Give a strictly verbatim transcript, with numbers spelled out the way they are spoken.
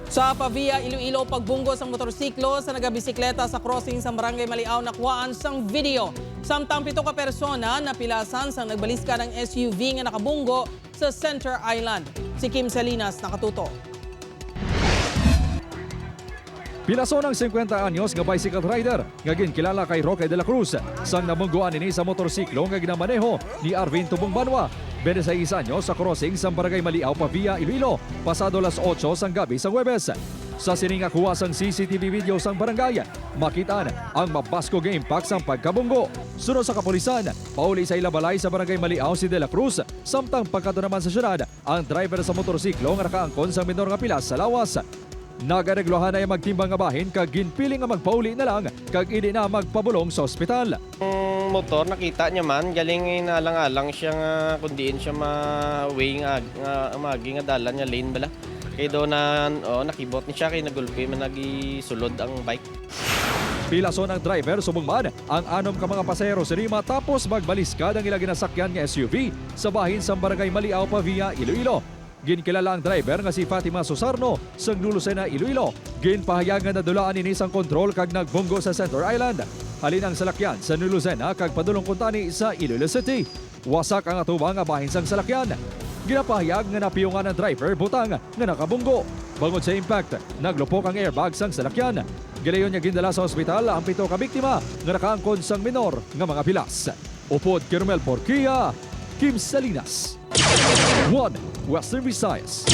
Sa Pavia, Iloilo, pagbunggo sang motorsiklo sa nagabisikleta sa crossing sa Barangay Maliaw nakuhaan sang video. Samtang pito ka persona napilasan sang nagbaliskad ang S U V nga nakabunggo sa Center Island. Si Kim Salinas nakatuto. Pilason ang singkwenta anyos nga bicycle rider nga ginkilala kay Roque de la Cruz sang nabunggoan ini sa motorsiklo nga ginamaneho ni Arvin Tubong Banwa, twenty-seis anyos, sa crossing sang Barangay Maliaw, Pavia, Iloilo, pasado las otso sang gabi sang Huwebes. Sa sini nga kuha sang C C T V video sang barangay, makit-an ang mabaskog nga impact sang pagkabunggo. Suno sa kapulisan, pauli sa ila balay sa Barangay Maliaw si De La Cruz, samtang pagkadto naman sa syudad ang driver sa motorsiklo nga nakaangkon sang minor nga pilas sa lawas. Nagareglohan na ang magtimbang nga bahin kag ginpiling nga magpauli na lang kag indi na magpabulong sa ospital. Ang motor, nakita niya man, galing inaalang-alang siya nga kung diin siya ma-way nga, nga umagi nga dalan nga lane bala. Kay do na, oh, nakibot ni siya kay nagulpi man nagisulod ang bike. Pilason ang driver subong man ang anom ka mga pasahero sini matapos magbaliskad ang ila ginasakyan nga S U V sa bahin sang Barangay Maliaw, Pavia, Iloilo. Ginkilala ang driver nga si Fatima Susarno sang Lucena, Iloilo. Ginpahayag nga nadulaan ini sang kontrol kag nagbunggo sa Center Island. Halin ang salakyan sa New Lucena kag padulong kuntani sa Iloilo City. Wasak ang atubang nga bahin sang salakyan. Ginapahayag nga napiyungan ang driver butang nga nakabunggo. Bangod sa impact, naglupok ang airbag sang salakyan. Gilayon nga gindala sa ospital ang pito ka biktima nga nakaangkon sang minor nga mga pilas. Upod kay Romel Porquia, Kim Salinas, One Western Visayas.